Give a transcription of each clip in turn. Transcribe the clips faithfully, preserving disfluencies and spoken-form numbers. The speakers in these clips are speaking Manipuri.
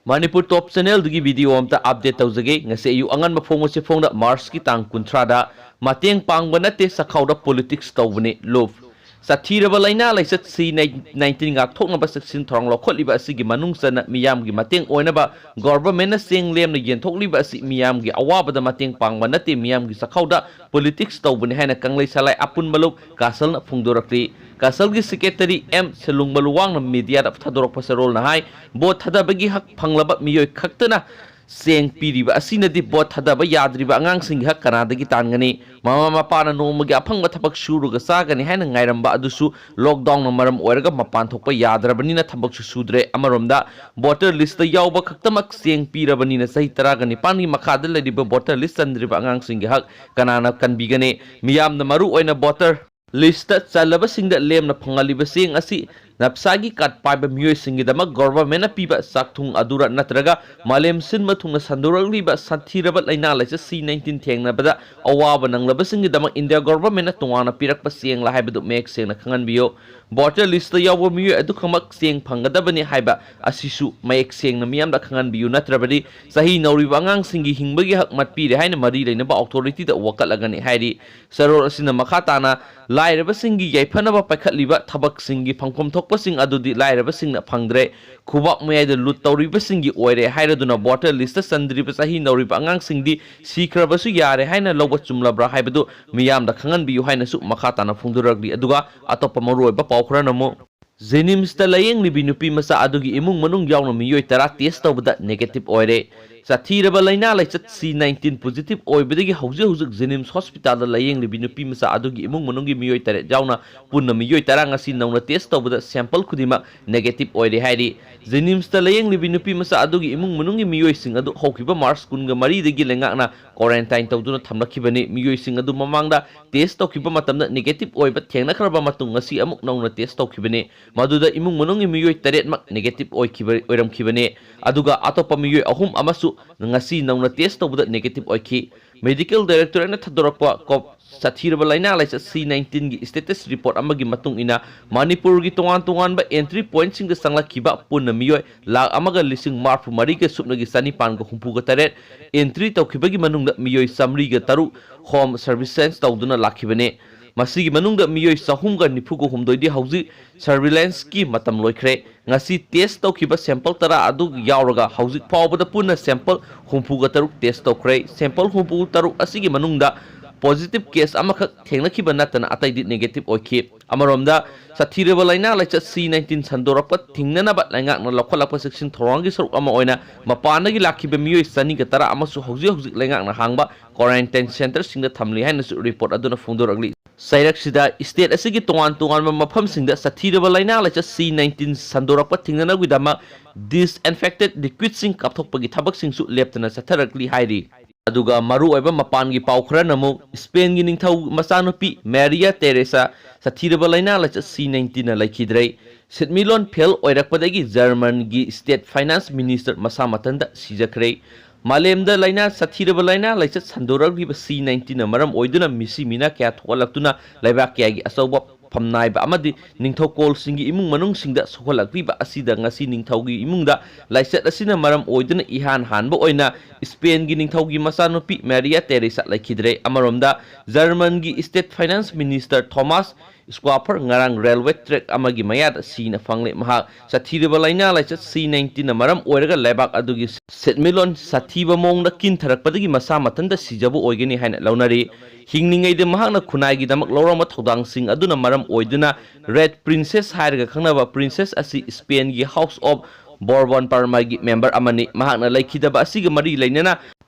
ꯃꯅꯤꯄꯨꯔ ꯇꯣꯞ ꯆꯦꯅꯦꯜꯗꯒꯤ ꯚꯤꯗꯤꯑꯣ ꯑꯝꯇ ꯑꯞꯗꯦꯠ ꯇꯧꯖꯒꯦ꯫ ꯉꯁꯤ ꯑꯌꯨꯛ ꯑꯉꯟꯕ ꯐꯣꯡꯕꯁꯤ ꯐꯣꯡꯗ ꯃꯥꯔꯆꯀꯤ ꯇꯥꯡ ꯀꯨꯟꯊ꯭ꯔꯥꯗ ꯃꯇꯦꯡ ꯄꯥꯡꯕ ꯅꯠꯇꯦ, ꯆꯈꯥꯎꯗ ꯄꯣꯂꯤꯇꯤꯛꯁ ꯇꯧꯕꯅꯤ, ꯂꯨꯞ꯫ ꯁꯥꯊꯤꯔꯕ ꯂꯥꯏꯅꯥ ꯂꯥꯏꯆꯠ ꯁꯤ ꯅꯥꯏꯟꯇꯤꯟ ꯉꯥꯛꯊꯣꯛꯅꯕ ꯆꯦꯛꯁꯤꯟ ꯊꯧꯔꯥꯡ ꯂꯧꯈꯠꯂꯤꯕ ꯑꯁꯤꯒꯤ ꯃꯅꯨꯡ ꯆꯟꯅ ꯃꯤꯌꯥꯝꯒꯤ ꯃꯇꯦꯡ ꯑꯣꯏꯅꯕ ꯒꯣꯚꯔꯟꯃꯦꯟꯠꯅ ꯆꯦꯡ ꯂꯦꯝꯅ ꯌꯦꯟꯊꯣꯛꯂꯤꯕ ꯑꯁꯤ ꯃꯤꯌꯥꯝꯒꯤ ꯑꯋꯥꯕꯗ ꯃꯇꯦꯡ ꯄꯥꯡꯕ ꯅꯠꯇꯦ, ꯃꯤꯌꯥꯝꯒꯤ ꯆꯈꯥꯎꯗ ꯄꯣꯂꯤꯇꯤꯛꯁ ꯇꯧꯕꯅꯤ ꯍꯥꯏꯅ ꯀꯪꯂꯩ ꯁꯂꯥꯏ ꯑꯄꯨꯟꯕ ꯂꯨꯞ ꯀꯥꯁꯜꯅ ꯐꯣꯡꯗꯣꯔꯛꯂꯤ꯫ ꯀꯥꯁꯜꯒꯤ ꯁꯦꯀ꯭ꯔꯦꯇꯔꯤ ꯑꯦꯝ ꯁꯦꯂꯨꯡꯕꯂꯨꯋꯥꯡꯅ ꯃꯤꯗꯤꯌꯥꯗ ꯊꯥꯗꯣꯔꯛꯄ ꯆꯦꯔꯣꯜꯅ ꯍꯥꯏ, ꯚꯣꯠ ꯊꯥꯗꯕꯒꯤ ꯍꯛ ꯐꯪꯂꯕ ꯃꯤꯑꯣꯏ ꯈꯛꯇꯅ ꯆꯦꯡ ꯄꯤꯔꯤꯕ ꯑꯁꯤꯅꯗꯤ ꯚꯣꯠ ꯊꯥꯗꯕ ꯌꯥꯗ꯭ꯔꯤꯕ ꯑꯉꯥꯡꯁꯤꯡꯒꯤ ꯍꯛ ꯀꯅꯥꯗꯒꯤ ꯇꯥꯟꯒꯅꯤ? ꯃꯃꯥ ꯃꯄꯥꯅ ꯅꯣꯡꯃꯒꯤ ꯑꯐꯪꯕ ꯊꯕꯛ ꯁꯨꯔꯒ ꯆꯥꯒꯅꯤ ꯍꯥꯏꯅ ꯉꯥꯏꯔꯝꯕ ꯑꯗꯨꯁꯨ ꯂꯣꯛꯗꯥꯎꯟꯅ ꯃꯔꯝ ꯑꯣꯏꯔꯒ ꯃꯄꯥꯟ ꯊꯣꯛꯄ ꯌꯥꯗ꯭ꯔꯕꯅꯤꯅ ꯊꯕꯛꯁꯨ ꯁꯨꯗ꯭ꯔꯦ꯫ ꯑꯃꯔꯣꯝꯗ ꯚꯣꯇꯔ ꯂꯤꯁꯇ ꯌꯥꯎꯕ ꯈꯛꯇꯃꯛ ꯆꯦꯡ ꯄꯤꯔꯕꯅꯤꯅ ꯆꯍꯤ ꯇꯔꯥꯒ ꯅꯤꯄꯥꯟꯒꯤ ꯃꯈꯥꯗ ꯂꯩꯔꯤꯕ ꯚꯣꯇꯔ ꯂꯤꯁ ꯆꯟꯗ꯭ꯔꯤꯕ ꯑꯉꯥꯡꯁꯤꯡꯒꯤ ꯍꯛ ꯀꯅꯥꯅ ꯀꯟꯕꯤꯒꯅꯤ? ꯃꯤꯌꯥꯝꯅ ꯃꯔꯨ ꯑꯣꯏꯅ ꯚꯣꯇꯔ ꯂꯤꯁꯇ ꯆꯜꯂꯕꯁꯤꯡꯗ ꯂꯦꯝꯅ ꯐꯪꯍꯜꯂꯤꯕ ꯆꯦꯡ ꯑꯁꯤ ꯅꯞꯁꯥꯒꯤ ꯀꯥꯔꯗ ꯄꯥꯏꯕ ꯃꯤꯑꯣꯏꯁꯤꯡꯒꯤꯗꯃꯛ ꯒꯣꯚꯔꯟꯃꯦꯟꯠꯅ ꯄꯤꯕ ꯆꯥꯛꯊꯨꯡ ꯑꯗꯨꯔ ꯅꯠꯇ꯭ꯔꯒ ꯃꯥꯂꯦꯝ ꯁꯤꯟꯕ ꯊꯨꯡꯅ ꯁꯟꯗꯣꯔꯛꯂꯤꯕ ꯁꯥꯊꯤꯔꯕ ꯂꯥꯏꯅꯥ ꯂꯥꯏꯆꯠ ꯁꯤ ꯅꯥꯏꯟꯇꯤꯟ ꯊꯦꯡꯅꯕꯗ ꯑꯋꯥꯕ ꯅꯪꯂꯕꯁꯤꯡꯒꯤꯗꯃꯛ ꯏꯟꯗꯤꯌꯥ ꯒꯣꯚꯔꯟꯃꯦꯟꯠꯅ ꯇꯣꯉꯥꯟꯅ ꯄꯤꯔꯛꯄ ꯆꯦꯡꯂ ꯍꯥꯏꯕꯗꯨ ꯃꯌꯦꯛ ꯁꯦꯡꯅ ꯈꯪꯍꯟꯕꯤꯌꯨ꯫ ꯚꯣꯇꯔ ꯂꯤꯁꯇ ꯌꯥꯎꯕ ꯃꯤꯑꯣꯏ ꯑꯗꯨꯈꯛꯃꯛ ꯆꯦꯡ ꯐꯪꯒꯗꯕꯅꯤ ꯍꯥꯏꯕ ꯑꯁꯤꯁꯨ ꯃꯌꯦꯛ ꯁꯦꯡꯅ ꯃꯤꯌꯥꯝꯗ ꯈꯪꯍꯟꯕꯤꯌꯨ, ꯅꯠꯇ꯭ꯔꯕꯗꯤ ꯆꯍꯤ ꯅꯧꯔꯤꯕ ꯑꯉꯥꯡꯁꯤꯡꯒꯤ ꯍꯤꯡꯕꯒꯤ ꯍꯛ ꯃꯠꯄꯤꯔꯦ ꯍꯥꯏꯅ ꯃꯔꯤ ꯂꯩꯅꯕ ꯑꯣꯊꯣꯔꯤꯇꯤꯗ ꯋꯥꯀꯠꯂꯒꯅꯤ ꯍꯥꯏꯔꯤ꯫ ꯆꯦꯔꯣꯜ ꯑꯁꯤꯅ ꯃꯈꯥ ꯇꯥꯅ ꯂꯥꯏꯔꯕꯁꯤꯡꯒꯤ ꯌꯥꯏꯐꯅꯕ ꯄꯥꯏꯈꯠꯂꯤꯕ ꯊꯕꯛꯁꯤꯡꯒꯤ ꯐꯪꯐꯝ ꯊꯣꯛꯄꯁꯤꯡ ꯑꯗꯨꯗꯤ ꯂꯥꯏꯔꯕꯁꯤꯡꯅ ꯐꯪꯗ꯭ꯔꯦ, ꯈꯨꯕꯥꯛ ꯃꯌꯥꯏꯗ ꯂꯨꯠ ꯇꯧꯔꯤꯕꯁꯤꯡꯒꯤ ꯑꯣꯏꯔꯦ ꯍꯥꯏꯔꯗꯨꯅ ꯚꯣꯇꯔ ꯂꯤꯁꯇ ꯆꯟꯗ꯭ꯔꯤꯕ ꯆꯍꯤ ꯅꯧꯔꯤꯕ ꯑꯉꯥꯡꯁꯤꯡꯗꯤ ꯁꯤꯈ꯭ꯔꯕꯁꯨ ꯌꯥꯔꯦ ꯍꯥꯏꯅ ꯂꯧꯕ ꯆꯨꯝꯂꯕ꯭ꯔꯥ ꯍꯥꯏꯕꯗꯨ ꯃꯤꯌꯥꯝꯗ ꯈꯪꯍꯟꯕꯤꯌꯨ ꯍꯥꯏꯅꯁꯨ ꯃꯈꯥ ꯇꯥꯅ ꯐꯣꯡꯗꯣꯔꯛꯂꯤ꯫ ꯑꯗꯨꯒ ꯑꯇꯣꯞꯄ ꯃꯔꯨꯑꯣꯏꯕ ꯄꯥꯎ ꯈꯔꯅ ꯑꯃꯨꯛ, ꯖꯦꯅꯤꯝꯁꯇ ꯂꯥꯌꯦꯡꯂꯤꯕꯤ ꯅꯨꯄꯤ ꯃꯆꯥ ꯑꯗꯨꯒꯤ ꯏꯃꯨꯡ ꯃꯅꯨꯡ ꯌꯥꯎꯅ ꯃꯤꯑꯣꯏ ꯇꯔꯥ ꯇꯦꯁ ꯇꯧꯕꯗ ꯅꯦꯒꯦꯇꯤꯚ ꯑꯣꯏꯔꯦ꯫ ꯁꯥꯊꯤꯔꯕ ꯂꯥꯏꯅꯥ ꯂꯥꯏꯆꯠ ꯁꯤ ꯅꯥꯏꯟꯇꯤꯟ ꯄꯣꯖꯤꯇꯤꯚ ꯑꯣꯏꯕꯗꯒꯤ ꯍꯧꯖꯤꯛ ꯍꯧꯖꯤꯛ ꯖꯦꯅꯤꯝꯁ ꯍꯣꯁꯄꯤꯇꯥꯜꯗ ꯂꯥꯌꯦꯡꯂꯤꯕꯤ ꯅꯨꯄꯤ ꯃꯆꯥ ꯑꯗꯨꯒꯤ ꯏꯃꯨꯡ ꯃꯅꯨꯡꯒꯤ ꯃꯤꯑꯣꯏ ꯇꯔꯦꯠ ꯌꯥꯎꯅ ꯄꯨꯟꯅ ꯃꯤꯑꯣꯏ ꯇꯔꯥ ꯉꯁꯤ ꯅꯧꯅ ꯇꯦꯁ ꯇꯧꯕꯗ ꯁꯦꯝꯄꯜ ꯈꯨꯗꯤꯡꯃꯛ ꯅꯦꯒꯦꯇꯤꯚ ꯑꯣꯏꯔꯦ ꯍꯥꯏꯔꯤ꯫ ꯖꯦꯅꯤꯝꯁꯇ ꯂꯥꯌꯦꯡꯂꯤꯕꯤ ꯅꯨꯄꯤ ꯃꯆꯥ ꯑꯗꯨꯒꯤ ꯏꯃꯨꯡ ꯃꯅꯨꯡꯒꯤ ꯃꯤꯑꯣꯏꯁꯤꯡ ꯑꯗꯨ ꯍꯧꯈꯤꯕ ꯃꯥꯔꯆ ꯀꯨꯟꯒ ꯃꯔꯤꯗꯒꯤ ꯂꯩꯉꯥꯛꯅ ꯀ꯭ꯋꯥꯔꯦꯟꯇꯥꯏꯟ ꯇꯧꯗꯨꯅ ꯊꯝꯂꯛꯈꯤꯕꯅꯤ꯫ ꯃꯤꯑꯣꯏꯁꯤꯡ ꯑꯗꯨ ꯃꯃꯥꯡꯗ ꯇꯦꯁ ꯇꯧꯈꯤꯕ ꯃꯇꯝꯗ ꯅꯦꯒꯦꯇꯤꯚ ꯑꯣꯏꯕ ꯊꯦꯡꯅꯈ꯭ꯔꯕ ꯃꯇꯨꯡ ꯉꯁꯤ ꯑꯃꯨꯛ ꯅꯧꯅ ꯇꯦꯁ ꯇꯧꯈꯤꯕꯅꯤ꯫ ꯃꯗꯨꯗ ꯏꯃꯨꯡ ꯃꯅꯨꯡꯒꯤ ꯃꯤꯑꯣꯏ ꯇꯔꯦꯠꯃꯛ ꯅꯦꯒꯦꯇꯤꯚ ꯑꯣꯏꯈꯤꯕ, ꯑꯣꯏꯔꯝꯈꯤꯕꯅꯤ꯫ ꯑꯗꯨꯒ ꯑꯇꯣꯞꯄ ꯃꯤꯑꯣꯏ ꯑꯍꯨꯝ ꯑꯃꯁꯨ ꯉꯁꯤ ꯅꯧꯅ ꯇꯦꯁ ꯇꯧꯕꯗ ꯅꯦꯒꯦꯇꯤꯚ ꯑꯣꯏꯈꯤ꯫ Medical Directorate-ꯅ ꯊꯥꯗꯣꯔꯛꯄ ꯀꯣꯞ ꯁꯥꯊꯤꯔꯕ ꯂꯥꯏꯅꯥ ꯂꯥꯏꯆꯠ C nineteen-ꯒꯤ status report ꯑꯃꯒꯤ ꯃꯇꯨꯡ ꯏꯟꯅ, ꯃꯅꯤꯄꯨꯔꯒꯤ ꯇꯣꯉꯥꯟ ꯇꯣꯉꯥꯟꯕ entry point-ꯁꯤꯡꯗ ꯆꯪꯂꯛꯈꯤꯕ ꯄꯨꯟꯅ ꯃꯤꯑꯣꯏ ꯂꯥꯈ ꯑꯃꯒ ꯂꯤꯁꯤꯡ ꯃꯔꯤꯐꯨ ꯃꯔꯤꯒ ꯁꯨꯞꯅꯒꯤ ꯆꯅꯤꯄꯥꯟꯒ ꯍꯨꯝꯐꯨꯒ ꯇꯔꯦꯠ entry ꯇꯧꯈꯤꯕꯒꯤ ꯃꯅꯨꯡꯗ ꯃꯤꯑꯣꯏ ꯆꯥꯃꯔꯤꯒ ꯇꯔꯨꯛ home surveillance ꯇꯧꯗꯨꯅ ꯂꯥꯛꯈꯤꯕꯅꯤ꯫ ꯃꯁꯤꯒꯤ ꯃꯅꯨꯡꯗ ꯃꯤꯑꯣꯏ ꯆꯍꯨꯝꯒ ꯅꯤꯐꯨꯒ ꯍꯨꯝꯗꯣꯏꯗꯤ ꯍꯧꯖꯤꯛ surveillance-ꯀꯤ ꯃꯇꯝ ꯂꯣꯏꯈ꯭ꯔꯦ꯫ ꯉꯁꯤ test ꯇꯧꯈꯤꯕ sample ꯇꯔꯥ ꯑꯗꯨ ꯌꯥꯎꯔꯒ ꯍꯧꯖꯤꯛ ꯐꯥꯎꯕꯗ ꯄꯨꯟꯅ sample ꯍꯨꯝꯐꯨꯒ ꯇꯔꯨꯛ test ꯇꯧꯈ꯭ꯔꯦ꯫ Sample ꯍꯨꯝꯐꯨ ꯇꯔꯨꯛ ꯑꯁꯤꯒꯤ ꯃꯅꯨꯡꯗ positive case ꯑꯃꯈꯛ ꯊꯦꯡꯅꯈꯤꯕ ꯅꯠꯇꯅ ꯑꯇꯩꯗꯤ negative ꯑꯣꯏꯈꯤ꯫ ꯑꯃꯔꯣꯝꯗ, ꯁꯥꯊꯤꯔꯕ ꯂꯥꯏꯅꯥ ꯂꯥꯏꯆꯠ C nineteen ꯁꯟꯗꯣꯔꯛꯄ ꯊꯤꯡꯅꯅꯕ ꯂꯩꯉꯥꯛꯅ ꯂꯧꯈꯠꯂꯛꯄ ꯆꯦꯛꯁꯤꯟ ꯊꯧꯔꯥꯡꯒꯤ ꯁꯔꯨꯛ ꯑꯃ ꯑꯣꯏꯅ ꯃꯄꯥꯟꯗꯒꯤ ꯂꯥꯛꯈꯤꯕ ꯃꯤꯑꯣꯏ ꯆꯅꯤꯒ ꯇꯔꯥ ꯑꯃꯁꯨ ꯍꯧꯖꯤꯛ ꯍꯧꯖꯤꯛ ꯂꯩꯉꯥꯛꯅ ꯍꯥꯡꯕ quarantine centre-ꯁꯤꯡꯗ ꯊꯝꯂꯤ ꯍꯥꯏꯅꯁꯨ report ꯑꯗꯨꯅ ꯐꯣꯡꯗꯣꯔꯛꯂꯤ꯫ ꯆꯩꯔꯛꯁꯤꯗ state ꯑꯁꯤꯒꯤ ꯇꯣꯉꯥꯟ ꯇꯣꯉꯥꯟꯕ ꯃꯐꯝꯁꯤꯡꯗ ꯁꯥꯊꯤꯔꯕ ꯂꯥꯏꯅꯥ ꯂꯥꯏꯆꯠ C nineteen ꯁꯟꯗꯣꯔꯛꯄ ꯊꯤꯡꯅꯅꯕꯒꯤꯗꯃꯛ disinfectant liquid-ꯁꯤꯡ ꯀꯥꯞꯊꯣꯛꯄꯒꯤ ꯊꯕꯛꯁꯤꯡꯁꯨ ꯂꯦꯞꯇꯅ ꯆꯠꯊꯔꯛꯂꯤ ꯍꯥꯏꯔꯤ꯫ ꯑꯗꯨꯒ ꯃꯔꯨꯑꯣꯏꯕ ꯃꯄꯥꯟꯒꯤ ꯄꯥꯎ ꯈꯔꯅ ꯑꯃꯨꯛ, Spain-ꯒꯤ ꯅꯤꯡꯊꯧ ꯃꯆꯥꯅꯨꯄꯤ Maria Teresa ꯁꯥꯊꯤꯔꯕ ꯂꯥꯏꯅꯥ ꯂꯥꯏꯆꯠ C nineteen-ꯅ ꯂꯩꯈꯤꯗ꯭ꯔꯦ꯫ ꯁꯦꯟꯃꯤꯠꯂꯣꯟ ꯐꯦꯜ ꯑꯣꯏꯔꯛꯄꯗꯒꯤ ꯖꯔꯃꯟꯒꯤ state finance minister ꯃꯁꯥ ꯃꯊꯟꯇ ꯁꯤꯖꯈ꯭ꯔꯦ꯫ ꯃꯥꯂꯦꯝꯗ ꯂꯥꯏꯅꯥ ꯁꯥꯊꯤꯔꯕ ꯂꯥꯏꯅꯥ ꯂꯥꯏꯆꯠ ꯁꯟꯗꯣꯔꯛꯂꯤꯕ C nineteen-ꯅ ꯃꯔꯝ ꯑꯣꯏꯗꯨꯅ ꯃꯤꯁꯤ ꯃꯤꯅꯥ ꯀꯌꯥ ꯊꯣꯛꯍꯜꯂꯛꯇꯨꯅ ꯂꯩꯕꯥꯛ ꯀꯌꯥꯒꯤ ꯑꯆꯧꯕ ꯐꯝꯅꯥꯏꯕ ꯑꯃꯗꯤ ꯅꯤꯡꯊꯧꯀꯣꯜꯁꯤꯡꯒꯤ ꯏꯃꯨꯡ ꯃꯅꯨꯡꯁꯤꯡꯗ ꯁꯣꯛꯍꯜꯂꯛꯂꯤꯕ ꯑꯁꯤꯗ ꯉꯁꯤ ꯅꯤꯡꯊꯧꯒꯤ ꯏꯃꯨꯡꯗ ꯂꯥꯏꯆꯠ ꯑꯁꯤꯅ ꯃꯔꯝ ꯑꯣꯏꯗꯨꯅ ꯏꯍꯥꯟ ꯍꯥꯟꯕ ꯑꯣꯏꯅ Spain-ꯒꯤ ꯅꯤꯡꯊꯧꯒꯤ ꯃꯆꯥꯅꯨꯄꯤ Maria Teresa ꯂꯩꯈꯤꯗ꯭ꯔꯦ꯫ ꯑꯃꯔꯣꯝꯗ, ꯖꯔꯃꯟꯒꯤ state finance minister Thomas Schwapper ꯉꯔꯥꯡ railway track ꯑꯃꯒꯤ ꯃꯌꯥꯗ ꯁꯤꯅ ꯐꯪꯂꯦ꯫ ꯃꯍꯥꯛ ꯁꯥꯊꯤꯔꯕ ꯂꯥꯏꯅꯥ ꯂꯥꯏꯆꯠ C nineteen-ꯅ ꯃꯔꯝ ꯑꯣꯏꯔꯒ ꯂꯩꯕꯥꯛ ꯑꯗꯨꯒꯤ ꯁꯦꯟꯃꯤꯠꯂꯣꯟ ꯁꯥꯊꯤꯕ ꯃꯑꯣꯡꯗ ꯀꯤꯟꯊꯔꯛꯄꯗꯒꯤ ꯃꯁꯥ ꯃꯊꯟꯇ ꯁꯤꯖꯕ ꯑꯣꯏꯒꯅꯤ ꯍꯥꯏꯅ ꯂꯧꯅꯔꯤ꯫ ꯍꯤꯡꯂꯤꯉꯩꯗ ꯃꯍꯥꯛꯅ ꯈꯨꯟꯅꯥꯏꯒꯤꯗꯃꯛ ꯂꯧꯔꯝꯕ ꯊꯧꯗꯥꯡꯁꯤꯡ ꯑꯗꯨꯅ ꯃꯔꯝ ꯑꯣꯏꯗꯨꯅ Red Princess ꯍꯥꯏꯔꯒ ꯈꯪꯅꯕ princess ꯑꯁꯤ Spain-ꯒꯤ House of Bourbon Parma-ꯒꯤ member ꯑꯃꯅꯤ꯫ ꯃꯍꯥꯛꯅ ꯂꯩꯈꯤꯗꯕ ꯑꯁꯤꯒ ꯃꯔꯤ ꯂꯩꯅꯅ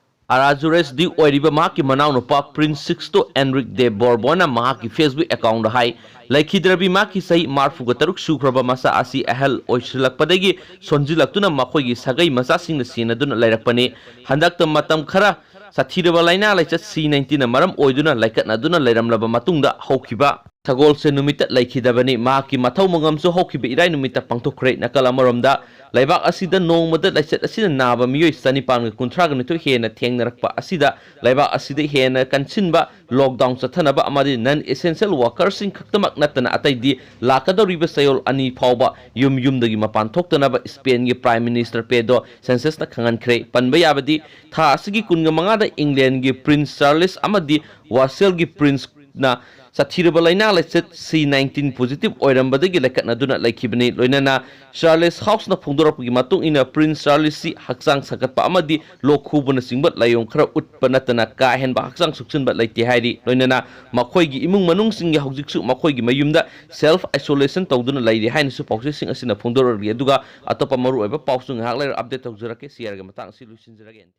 ꯑꯔꯥꯖꯨꯔꯦꯁꯗꯤ ꯑꯣꯏꯔꯤꯕ ꯃꯍꯥꯛꯀꯤ ꯃꯅꯥꯎꯅꯨꯄꯥ Prince Sixto Enrique de Bourbon-ꯅ ꯃꯍꯥꯛꯀꯤ Facebook account-ꯗ ꯍꯥꯏ, ꯂꯩꯈꯤꯗ꯭ꯔꯕꯤ ꯃꯍꯥꯛꯀꯤ ꯆꯍꯤ ꯃꯔꯤꯐꯨꯒ ꯇꯔꯨꯛ ꯁꯨꯈ꯭ꯔꯕ ꯃꯆꯥ ꯑꯁꯤ ꯑꯍꯜ ꯑꯣꯏꯁꯤꯜꯂꯛꯄꯗꯒꯤ ꯁꯣꯟꯖꯤꯜꯂꯛꯇꯨꯅ ꯃꯈꯣꯏꯒꯤ ꯁꯥꯒꯩ ꯃꯆꯥꯁꯤꯡꯅ ꯁꯦꯟꯅꯗꯨꯅ ꯂꯩꯔꯛꯄꯅꯤ꯫ ꯍꯟꯗꯛꯇ ꯃꯇꯝ ꯈꯔ ꯁꯥꯊꯤꯔꯕ ꯂꯥꯏꯅꯥ ꯂꯥꯏꯆꯠ C nineteen-ꯅ ꯃꯔꯝ ꯑꯣꯏꯗꯨꯅ ꯂꯥꯏꯀꯠꯅꯗꯨꯅ ꯂꯩꯔꯝꯂꯕ ꯃꯇꯨꯡꯗ ꯍꯧꯈꯤꯕ ꯁꯒꯣꯜꯁꯦꯟ ꯅꯨꯃꯤꯠꯇ ꯂꯩꯈꯤꯗꯕꯅꯤ꯫ ꯃꯍꯥꯛꯀꯤ ꯃꯊꯧ ꯃꯉꯝꯁꯨ ꯍꯧꯈꯤꯕ ꯏꯔꯥꯏ ꯅꯨꯃꯤꯠꯇ ꯄꯥꯡꯊꯣꯛꯈ꯭ꯔꯦ꯫ ꯅꯥꯀꯜ ꯑꯃꯔꯣꯝꯗ, ꯂꯩꯕꯥꯛ ꯑꯁꯤꯗ ꯅꯣꯡꯃꯗ ꯂꯥꯏꯆꯠ ꯑꯁꯤꯅ ꯅꯥꯕ ꯃꯤꯑꯣꯏ ꯆꯅꯤꯄꯥꯟꯒ ꯀꯨꯟꯊ꯭ꯔꯥꯒ ꯅꯤꯊꯣꯏ ꯍꯦꯟꯅ ꯊꯦꯡꯅꯔꯛꯄ ꯑꯁꯤꯗ, ꯂꯩꯕꯥꯛ ꯑꯁꯤꯗ ꯍꯦꯟꯅ ꯀꯟꯁꯤꯟꯕ lockdown ꯆꯠꯊꯅꯕ ꯑꯃꯗꯤ non essential workerꯁꯤꯡ ꯈꯛꯇꯃꯛ ꯅꯠꯇꯅ ꯑꯇꯩꯗꯤ ꯂꯥꯛꯀꯗꯧꯔꯤꯕ ꯆꯌꯣꯜ ꯑꯅꯤ ꯐꯥꯎꯕ ꯌꯨꯝ ꯌꯨꯝꯗꯒꯤ ꯃꯄꯥꯟ ꯊꯣꯛꯇꯅꯕ ꯁ꯭ꯄꯦꯟꯒꯤ Prime Minister Pedro Sanchezꯅ ꯈꯪꯍꯟꯈ꯭ꯔꯦ꯫ ꯄꯟꯕ ꯌꯥꯕꯗꯤ, ꯊꯥ ꯑꯁꯤꯒꯤ ꯀꯨꯟꯒ ꯃꯉꯥꯗ ꯏꯪꯂꯦꯟꯒꯤ Prince Charles ꯑꯃꯗꯤ ꯋꯥꯁꯦꯜꯒꯤ Princeꯅ ꯁꯥꯊꯤꯔꯕ ꯂꯥꯏꯅꯥ ꯂꯥꯏꯆꯠ C nineteen positive ꯑꯣꯏꯔꯝꯕꯗꯒꯤ ꯂꯥꯏꯀꯠꯅꯗꯨꯅ ꯂꯩꯈꯤꯕꯅꯤ꯫ ꯂꯣꯏꯅꯅ Charles Houseꯅ ꯐꯣꯡꯗꯣꯔꯛꯄꯒꯤ ꯃꯇꯨꯡ ꯏꯟꯅ, Prince Charlesꯁꯤ ꯍꯛꯆꯥꯡ ꯁꯥꯒꯠꯄ ꯑꯃꯗꯤ ꯂꯣꯛ ꯈꯨꯕꯅꯆꯤꯡꯕ ꯂꯥꯏꯑꯣꯡ ꯈꯔ ꯎꯠꯄ ꯅꯠꯇꯅ ꯀꯥ ꯍꯦꯟꯕ ꯍꯛꯆꯥꯡ ꯁꯣꯛꯆꯤꯟꯕ ꯂꯩꯇꯦ ꯍꯥꯏꯔꯤ꯫ ꯂꯣꯏꯅꯅ ꯃꯈꯣꯏꯒꯤ ꯏꯃꯨꯡ ꯃꯅꯨꯡꯁꯤꯡꯒꯤ ꯍꯧꯖꯤꯛꯁꯨ ꯃꯈꯣꯏꯒꯤ ꯃꯌꯨꯝꯗ self isolation ꯇꯧꯗꯨꯅ ꯂꯩꯔꯤ ꯍꯥꯏꯅꯁꯨ ꯄꯥꯎꯆꯦꯁꯤꯡ ꯑꯁꯤꯅ ꯐꯣꯡꯗꯣꯔꯛꯂꯤ꯫ ꯑꯗꯨꯒ ꯑꯇꯣꯞꯄ ꯃꯔꯨꯑꯣꯏꯕ ꯄꯥꯎꯁꯨ ꯉꯥꯏꯍꯥꯛ ꯂꯩꯔ update ꯇꯧꯖꯔꯛꯀꯦ꯫ ꯁꯤ ꯌꯥꯔꯒ ꯃꯇꯥꯡ ꯑꯁꯤ ꯂꯣꯏꯁꯤꯟꯖꯔꯒꯦ꯫